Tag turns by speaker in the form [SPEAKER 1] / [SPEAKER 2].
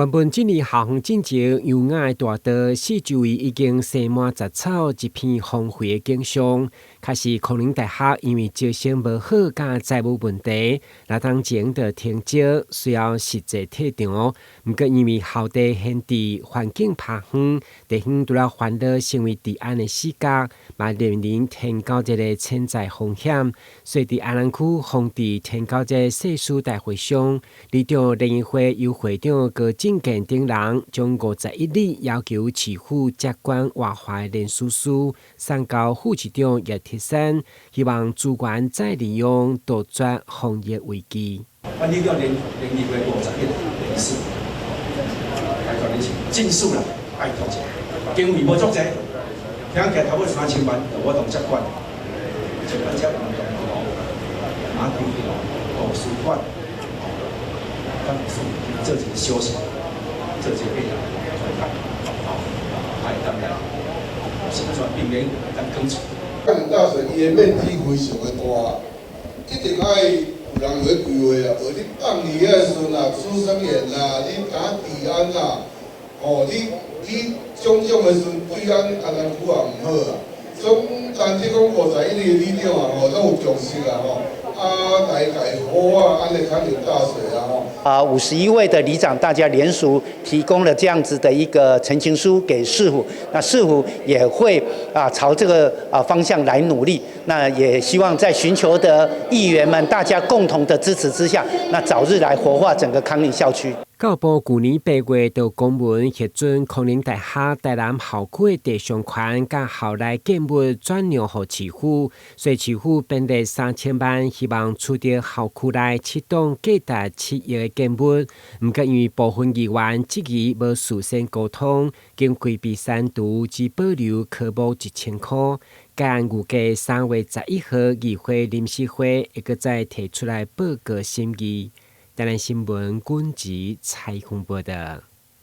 [SPEAKER 1] 原本這里校園進前優雅的大道，四周圍已經生滿雜草，一片荒廢的景象。可是康寧大學因為招生無好，佮財務問題，若當前就停招，需要實際退場。毋過因為校地閒置，環境拍荒，地方除了煩惱成為治安的死角，嘛面臨天狗這個潛在風險。所以佇安南區荒地天狗這誓師大會上，里長聯誼會由會長高正健等人，將51里要求市府接管活化的聯署書送交副市長葉鐵珊，希望資源再利用，杜絕防疫危機。
[SPEAKER 2] 阮里長聯誼會51聯署，拜託你是盡速啦，拜託者，經費無足濟，聽起來頭尾3000萬，就我當接管，接管這運動場、馬球場、圖書館，做一個小型，做一個變來，好，會當來，是怎避免當囥厝。
[SPEAKER 3] 康寧大學伊的面積非常的大，一定愛有人去規劃啊，無你放佇遐時陣啊，師生員啦，你敢治安啦，哦，你種種的時陣對咱安南區也毋好啊。所以，單止講51个里長啊，吼，攏有共識啊，吼。啊，來改活化按呢康寧大學啊，吼。
[SPEAKER 4] 啊，51位的里長，大家聯署提供了這樣子的一個陳情書給市府，那市府也會朝這個方向來努力。那也希望在尋求的議員們大家共同的支持之下，那早日來活化整個康寧校區。
[SPEAKER 1] 教育部舊年8月就公文核准康寧大學台南校區的地上權佮校內建物轉讓予市府，所以市府編列3000萬，希望取得校區內7棟價值7億的建物。毋過因為部分議員質疑無事先溝通，經規避刪除，只保留科目1000箍。該案預計3月11號議會臨時會會閣再提出來報告審議。台南新聞軍籍採訪報道。